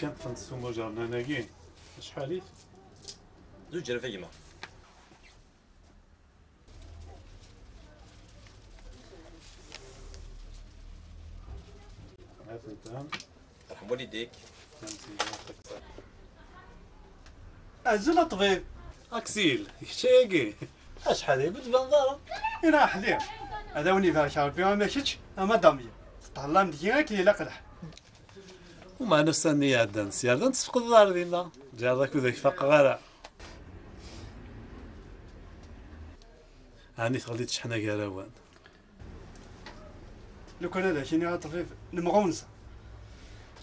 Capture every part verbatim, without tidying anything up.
Kan ṭṭfent s umujer-nni-agi. Acḥal-it? Zuǧ alaf a gma. Ha-tent-a. Yerḥem walidik. Azul a ṭṭbib. Aksil, kečč ayagi. Acḥal ay ur d-tbaneḍ ara? Ina aḥli. Ad awen-ibarek Rebbi ama kečč ama Damien. Teṭṭhellam deg-i akken ilaq lḥal. Umeɛna ussan-nni iɛeddan sya, rdan tesfeqdeḍ ar dinna. Ǧiɣ akud ak faqeɣ ara. Ɛni teɣli-d cceḥna gar-awen? Lukan ad ak-iniɣ a ṭṭbib, nemɣunza.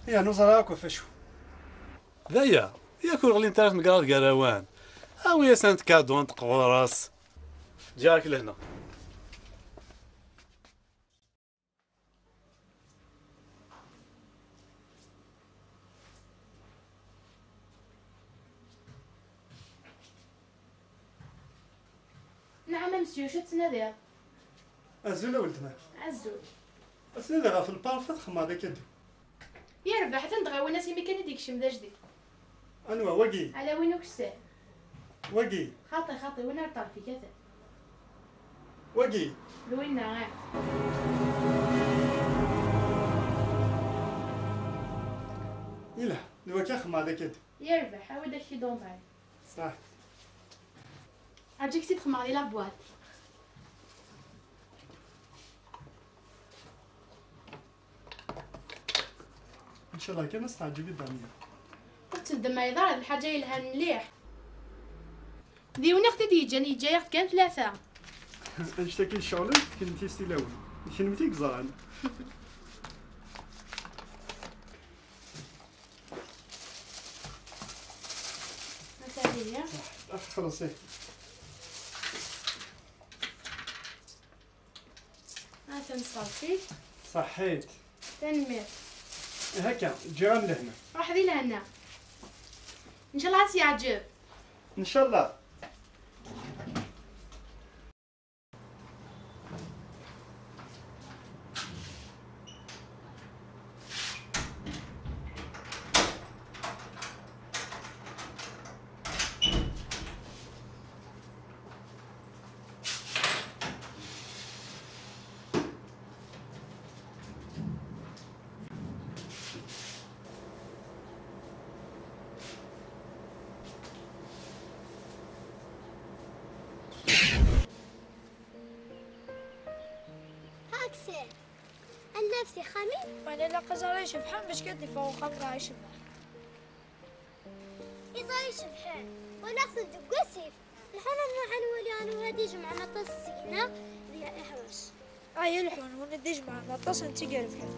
Ih, ur ẓriɣ akk ɣef acu. D aya, yak ur ɣlint ara tmegraḍ gar-awen. Awi-asent kadu n tqebras. Ǧǧiɣ-ak lehna. Nɛam a Mesyu, acu tettnadiḍ? Azul a weltma. Azul. Ad tnadiɣ ɣef lparfum ad xedmeɣ d akadu. Yerbeḥ, atan dɣa win-as imi kan i d-ikcem d ajdid. Anwa, wagi? Ala win ukessar. Wagi? Xaṭi, xaṭi, win ar ṭerf-ik atan. Wagi? D winna, ih. Ilah, d wagi xedmeɣ d akadu. Yerbeḥ, awi-d akki-d umbeɛd. Ṣaḥ. Aǧǧ-ik-tt-id xedmeɣ di la boîte. Ncallah kan ad s-teɛǧeb i Dania. Ur ttendemmayeḍ ara, d lḥaǧa yelhan mliḥ. D yiwen i ɣ-t-id-yeǧǧan, yeǧǧa-yaɣ-t kan tlata. Annect-agi iceɣlen, kennemti s tilawin. Kennemti i yeẓran. Atan ihi. Ad txelleṣ, ih. Atan ṣafi. Ṣaḥḥit. Tanemmirt. Hakka, ǧǧiɣ-am lehna. Ruḥ di lehna. Ncallah ad s-yeɛǧeb. Ncallah. Ha Aksel, ad naf tixxamin? Wala ilaq ad ẓreɣ icebḥen bac kan d-iffeɣ uxxam neɣ icebḥen. Iẓra icebḥen, walaɣ-ten deg wasif. Lḥun ad nruḥ ad nwali anwa ara d-ijemɛen aṭas seg-neɣ di iḥṛec. Aya lḥun, win i d-ijemɛen aṭas n tig irebḥen.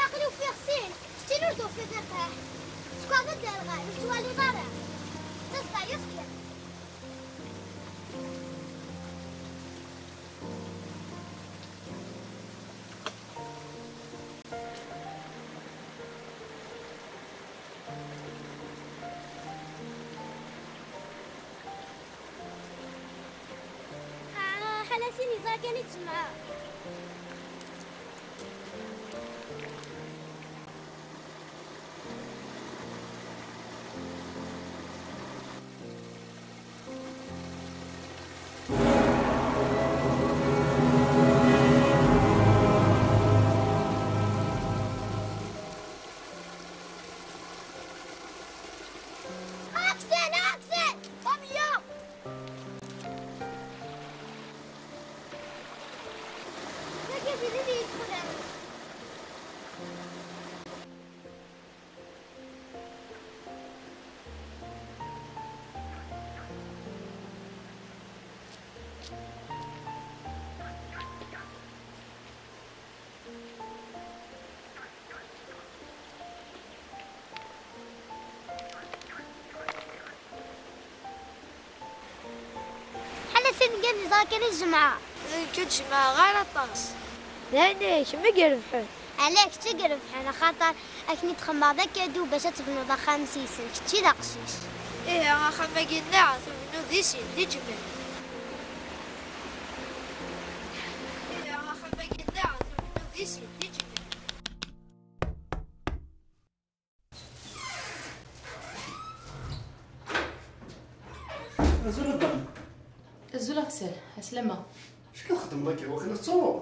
Aql-i ufiɣ sin, keččini ur d-tufiḍ iqeḥ. Tekkaḍ-d ar ɣer, ur tettwaliḍ ara. D taẓayuft kan. Ah, ḥala sin yeẓra kan i tjemɛeḍ. Tin kan neẓra kan i tjemɛeḍ. Nekk ur d-jemɛeɣ ara aṭas. Dayen, kemm i irebḥen. Ala, kečč i irebḥen, axaṭer akken i d-xemmeɣ d akadu bac ad tebnuḍ axxam s yisem, kečč i d aqcic. Ihi, axxam-agi nneɣ tebnuḍ di sin, di ǧemɛen. Ihi, axxam-agi nneɣ tebnuḍ di sin, di ǧemɛen. Azul a Dan. Azul a Ksal, ɛeslama. Acu kan txeddmeḍ akka, waqila tettruḍ?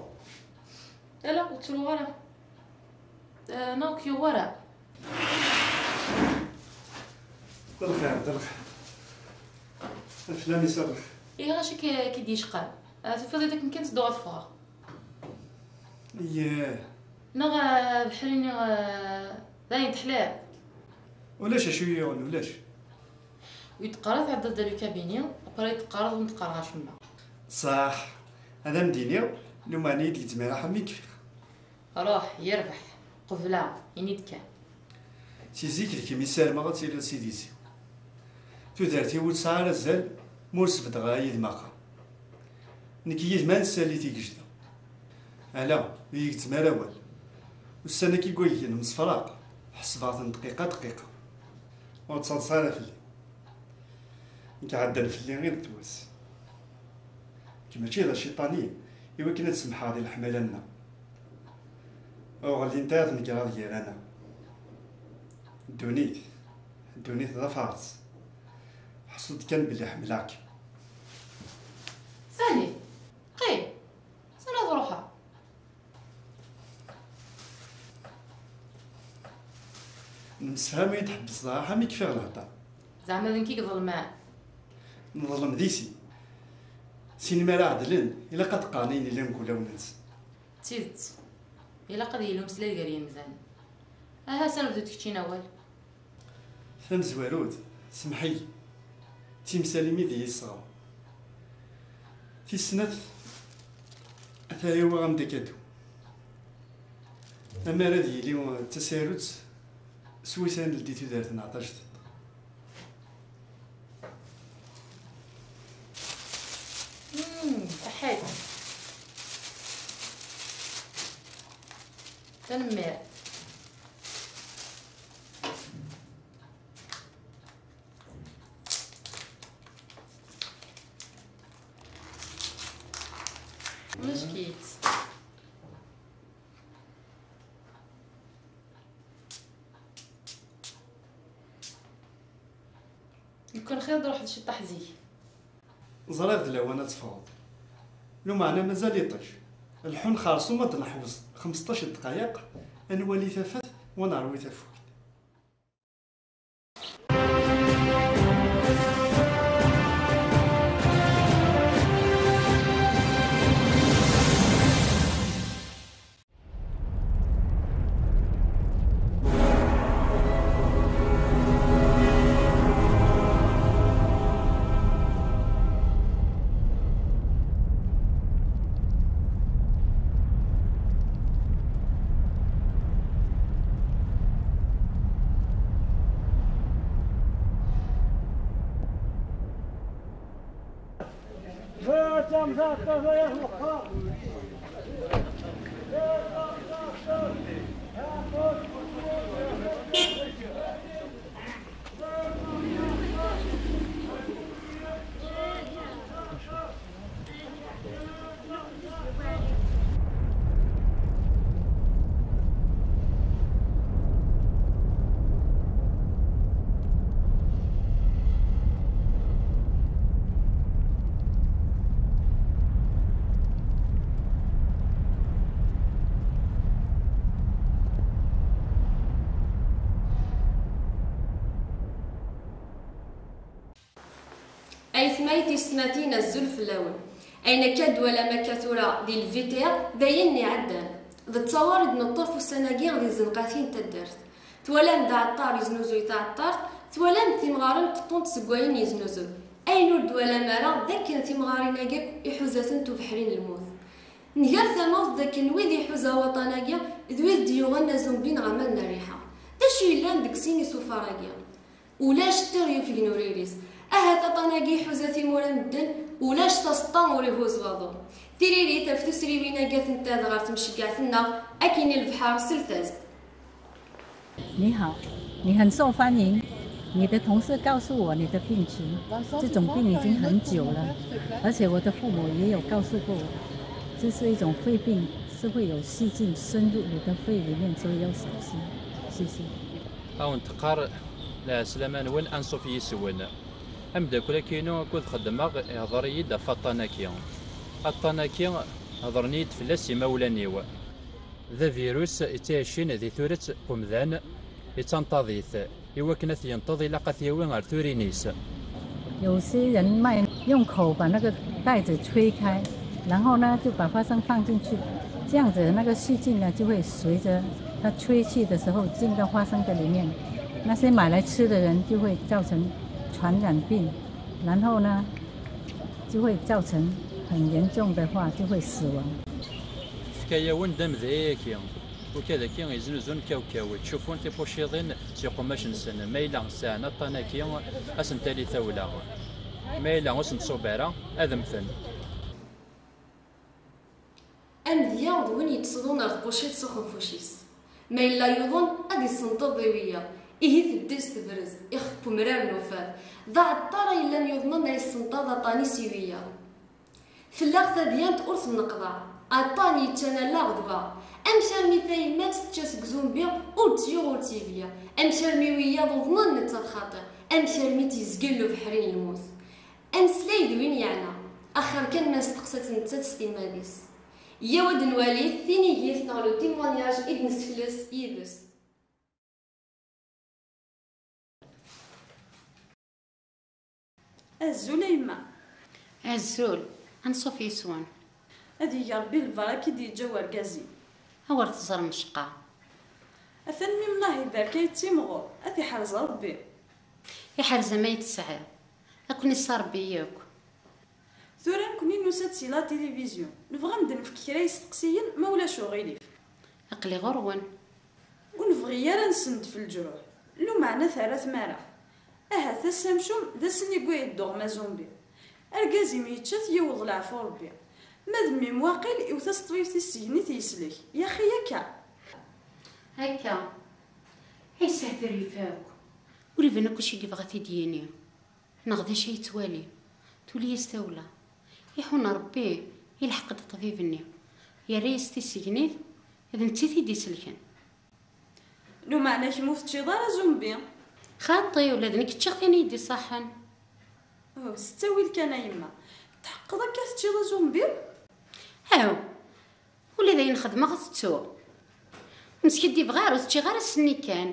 Ala, ur ttruɣ ara. Eh, neɣ ur k-yuɣ wara. D lxir, d lxir. Fell-am i serreɣ. Ihi acu k-, k-id-yecqan? Eh, tufiḍ-id akken kan tedduɣ ad ffɣeɣ. Yah. Neɣ, eh, abeḥri-nni, eh, d ayen teḥliḍ. Ulac acu yuɣen, ulac. Ur yi-d-qqar ara tɛeddaḍ-d ɣer ukabini, après yi-d-teqqareḍ ur m-d-qqareɣ acemma. Ṣaḥ. Ad am-d-iniɣ, lumeɛna i d-yezmir aḥemmi kfiɣ. Ruḥ, yerbeḥ. Qebleɣ, ini-d kan. Si zik d kemm i ssarmeɣ ad tiliḍ s idis-iw. Tudert-iw ur tesɛi ara azal ma ur sbeddeɣ ara yid-m axxam. Nekk yid-m ad nessali tigejda. Ala, ur yi-gezzem ara awal. Ussan-agi n waygen msefraq, ḥesbeɣ-ten dqiqa dqiqa. Ur ttaḍsa ara fell-i. Nekk ɛeddan fell-i i d wass. Nekk mačči d aciṭan-i i wakken ad semḥeɣ di leḥmala-nneɣ. Ur ɣellint ara tmegraḍ gar-aneɣ. Ddunit, ddunit d afares. Ḥṣu-d kan belli ḥemmleɣ-kem. Sani, qqim. Sani ad ruḥeɣ. Nemsefham i d-tḥebbseḍ, aḥam i kfiɣ lehḍer. Zeɛma d nekk i iḍelmen? Neḍlem di sin. Sin mi ara ɛedlen, ilaq ad d-qqaren ayen yellan deg wulawen-nsen. D tidet. Ilaq ad yili umeslay gar yimdanen. Aha, s anebdu d keččin awal. Tamezwarut, semmeḥ-iyi, d timsal-im i d iyi-yesɣer. Tis snat, ata awiɣ-am-d akadu. Amar ad yili d tasarut s wis ad neldi tudert-nneɣ tajdidt. Mm, aḥay. Tanemmirt. Meskit. Lukan xir ad ruḥeḍ ciṭṭaḥ zik. Ẓriɣ d lawan ad teffɣeḍ. Lumeɛna mazal iṭij. Lḥun xerṣum ad neḥbes xmesṭac dqayeq, ad nwali tafat, wa nerwi tafukt. Aytma, ay tiyessetmatin, azul fell-awen. Ayen akka d-twalam akka tura di lvitir, d ayen n iɛeddan. D ttawar i d-neṭṭef ussan-agi di tzenqatin n taddart. Twalam d aɛeṭṭar yeznuzuy taɛeṭṭart, twalam d timɣarin qeṭṭunt seg wayen yeznuzuy. Ayen ur d-twalam ara, d akken timɣarin-agi akk iḥuza-tent ubeḥri n lmut. Nger tamawt d akken wid iḥuza waṭṭan-agi d wid d-yuɣen azumbi neɣ aman n rriḥa. D acu yellan deg sin isufar-agi? Ulac ṭṭir yufgen ur iris. Ahat aṭṭan-agi iḥuza timura n medden, Ulac taseṭṭa ur ihuz waḍu. Tiririt ɣef tusriwin-agi ad tent-ad ɣer tmeceggaɛt-nneɣ, akin i lebḥer, slet-as-d. 你好，你很受欢迎。你的同事告诉我你的病情，这种病已经很久了，而且我的父母也有告诉过我，这是一种肺病，是会有细菌深入你的肺里面，所以要小心。谢谢。 Ad wen-teqqar lɛeslama-nwen, anṣuf yis-wen. Ameddakel-agi-inu akked xeddmeɣ ihḍer-iyi-d ɣef aṭṭan-agi. Aṭṭan-agi hedren-iyi-d fell-as imawlan-iw. D avirus yettɛicin di turet n umdan, yettanṭaḍ-it. Iwakken ad t-yenṭeḍ, ilaq ad t-yawi ɣer turin-is. 有些人卖用口把那个袋子吹开，然后呢就把花生放进去，这样子那个细菌呢就会随着它吹气的时候进到花生的里面，那些买来吃的人就会造成传染病，然后呢就会造成很严重的话就会死亡。 Tefka-yawen-d amedya-agi. Ukad-agi yeznuzun kawkaw, ttcufun tipuciḍin s iqummacen-nsen, ma yella sɛan aṭṭan-agi, ad sen-tali tawla. Ma yella ur sen-tṣub ara, ad mmten. Amedya d win yettṣuḍun ar tquciḍt s uxenfuc-is. Ma yella yuḍen, ad issenṭeḍ i wiyaḍ. Ihi teddes tebrez, ixef n umrar n ufad. D aɛeṭṭar ay yellan yuḍnen ad issenṭaḍ aṭṭan-is i wiyaḍ. Fell-aɣ tadyant ur tenneqḍaɛ, aṭṭan yeččan allaɣ d wa. Amek armi tayemmat tečča seg uzumbi ur tt-yuɣ ur tt-yebli? Amek armi wiyaḍ uḍnen netta d xaṭi? Amek armi tt-yezgel ubeḥri n lmut? Ameslay d win yeɛna, axir kan ma nesteqsa-tt nettat s timmad-is. Yyaw ad nwali tinigit neɣ le témoignage i d-nessekles yid-s. Azul a yemma. Azul, anṣuf yis-wen. Ad yeg Ṛebbi lbaraka i d-yeǧǧa wergaz-im. Awer teẓrem cqa. Atan mi mnahi berka yettimɣur, ad t-iḥrez Ṛebbi. Iḥrez ama i tesɛiḍ. Ad ken-iṣṣer Ṛebbi yakk. Tura nekni nusa-d si la télévision, nebɣa ad m-d-nefk kra isteqsiyen ma ulac uɣilif. Aql-i ɣur-wen. Ur nebɣi ara ad nsendef leǧruḥ, lumeɛna terra tmara. Ahat ass amcum d ass-nni n wayed d uɣma zumbi. Argaz-im yečča-t yiweḍ leɛfu Ṛebbi. Ma d mmi-m waqil iwet-as ṭṭbib tissegnit yeslek, yaxi akka? Akka. Ay sehter ifak. Ur iban akk acu i yebɣa ad t-id-yini. Neɣ d acu ay yettwali? Tuli-yas tawla. Iḥun Ṛebbi, ilḥeq-d ṭṭbib-nni, yerra-yas tissegnit, d netta i t-id-iselken. Lumeɛna kemm ur teččiḍ ara zumbi? Xaṭi, ula d nekk ččiɣ tin i yi-d-iṣaḥen. Oh, s ttawil kan a yemma. Tḥeqqeḍ akka teččiḍ azumbi? Aw, ula d ayen xedmeɣ tettu. Ur skiddibeɣ ara, ur t-ččiɣ ara ass-nni kan.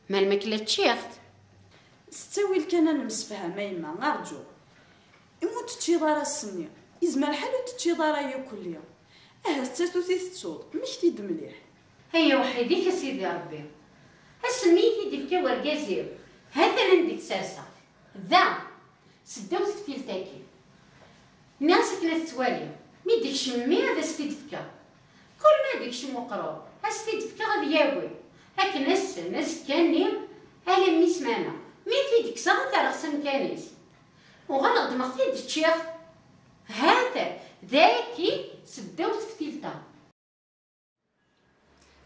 Melmi akka la ččiɣ-t? S ttawil kan ad nemsefham a yemma, arǧu. Imi ur teččiḍ ara ass-nni, yezmer lḥal ur teččiḍ ara yakkelli. Ahat d tatut i tettuḍ, mmekti-d mliḥ. Ay awḥid-ik a Sidi Ṛebbi. Ass-nni i t-id-ifka wergaz-iw, ha-t-an anda i t-serseɣ. Da, seddaw teftilt-agi. Nniɣ-as akken ad t-twali, mi d-ikcem mmi ad as-t-id-fkeɣ. Kul ma ad ikcem uqrur, ad s-t-id-fkeɣ ad yagi. Akken ass-n, azekka-nni, alammi ssmana, mi t-id-kkseɣ ad t-rreɣ s amkan-is. Uɣaleɣ ddmeɣ-t-id ččiɣ-t. Hat, dagi, seddaw teftilt-a.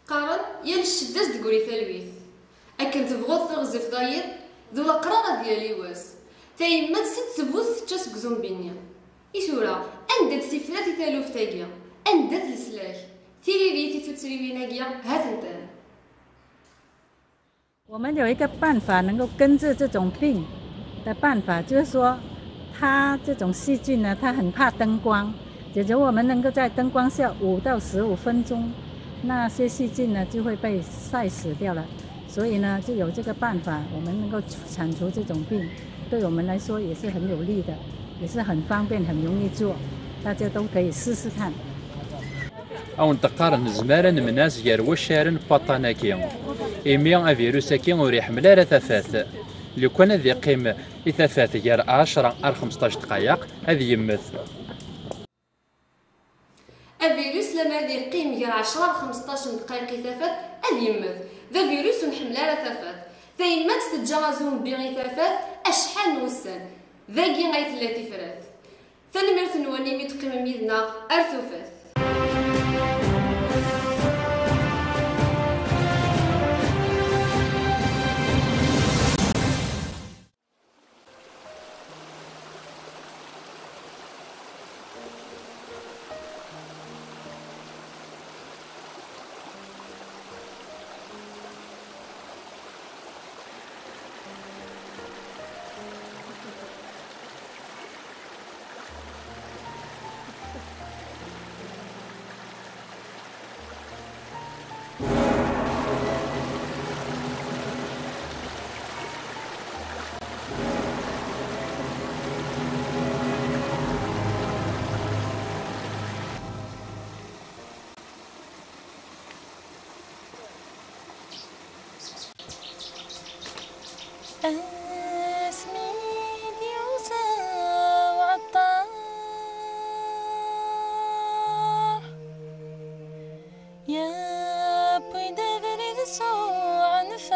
Qqaren, yal ccedda s deg-uri talwit. Akken tebɣuḍ tiɣzif tayeḍ, d uleqrar ad yali wass. Tayemmat s ttbut tečča seg uzumbi-nni. I tura, anda-tt tifrat i taluft-agi? Anda-t leslak? Tiririt i tuttriwin-agi, ha-tent-an. 我们有一个办法能够根治这种病的办法，就是说，它这种细菌呢，它很怕灯光。假如我们能够在灯光下五到十五分钟，那些细菌呢就会被晒死掉了。所以呢，就有这个办法，我们能够铲除这种病，对我们来说也是很有利的，也是很方便，很容易做，大家都可以试试看。 Ad wen-d-qqaren nezmer ad nemnaz gar waccaren n waṭṭan-agi, imi avirus-agi ur iḥemmel ara tafat. Lukan ad iqqim i tafat gar ɛecra ar xmesṭac dqayeq, ad yemmet. Avirus lamma ad iqqim gar ɛecra ar xmesṭac n dqayeq i tafat, ad yemmet. D avirus ur nḥemmel ara tafat. Tayemmat teǧǧa azumbi i tafat acḥal n wussan. Dagi ay tella tifrat. Tanemmirt-nwen imi teqqimem yid-neɣ ar tufat. Asmi d-yusa uɛeṭṭar, yewwi-d abrid s uɛenfeq.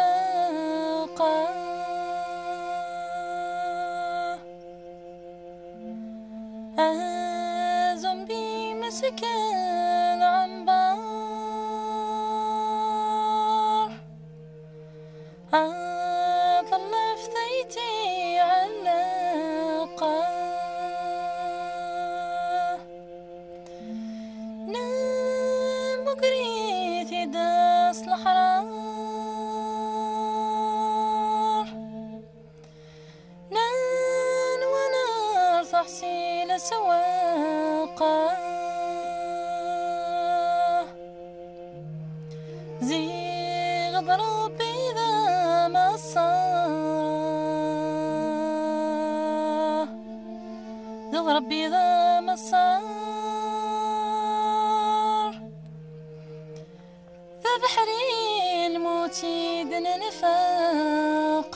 Azumbi meskin ɛember, aḍellef tayti ɛelleq. Nemmuger-it-id s leḥrar. Nenwa nertaḥ si leswaq. Ziɣ d Ṛebbi d amaṣṣer. Ziɣ d Ṛebbi d amaṣṣer. D abeḥri n lmut i d-nenfeq.